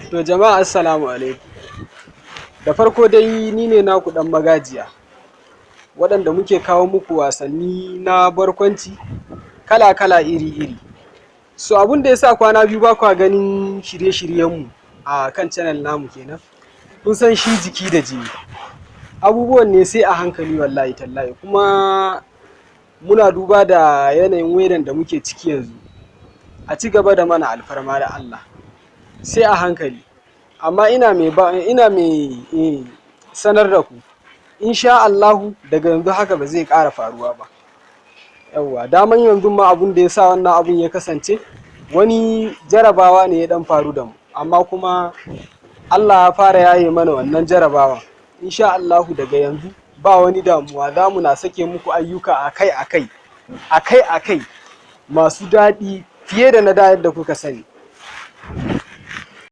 To jama'a, assalamu alaikum. Da farko dai ni ne naku ɗan magajiya, waɗanda muke kawo muku wasanni na barkwanci kala-kala, iri-iri. So abun da ya sa kwana biyu ba kwa ganin shirye-shiryenmu a kan channel namu kenan. Kun san shi jiki da jini. Abubuwan ne sai a hankali, wallahi tallahi, kuma muna duba da yanayin weather da muke ciki yanzu. A ci gaba da mana alfarma da Allah. Sai a hankali. Amma ina mai sanar da ku, insha Allahu daga yanzu haka ba zai ƙara faruwa ba. Yawwa, daman yanzu ma abun da ya sa wannan abun ya kasance, wani jarabawa ne ya ɗan faru da mu, amma kuma Allah ya fara yaye mana wannan jarabawan. Insha Allahu daga yanzu ba wani damuwa, za mu na sake muku ayyuka akai-akai, akai-akai, masu daɗi fiye da na da yadda kuka sani.